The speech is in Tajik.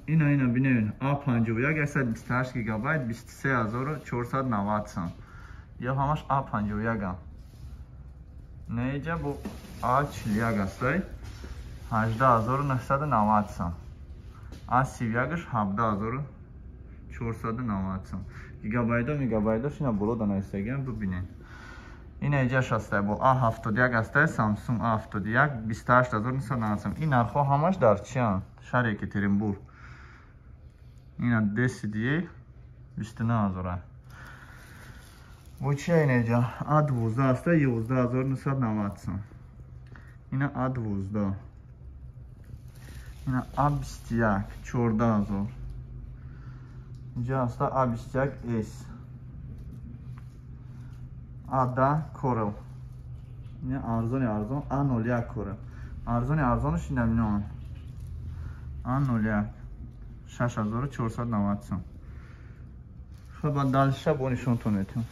Ина бинед, А51, 128 гигабайт, 23 490 сом. Ё ҳамаш А51. Неҷа бо А41 астай, 18 990 сом. А31 17 490 сом. Гигабайто, мегабайтош ина боло да навистагиам, бибинед. Ина иҷаш ҳастай, бо А71 ҳастай, Samsung А71, 28 990 сом. Ин нархҳо ҳамаш дар чианд? Шаҳри Екатеринбург. Ина 10E, 29 000. Бо чия ина иҷа? А12 ҳастай, 11 990 сом. Ина А12. Ина А21, 14 000. Инҷа ҳаста А21 S. А10 Corel. Ина арзони арзон А01 Corel. Арзони арзонаш ина миноан. А01, 6490 сом. Хуб, дальше бо нишонтон метавон.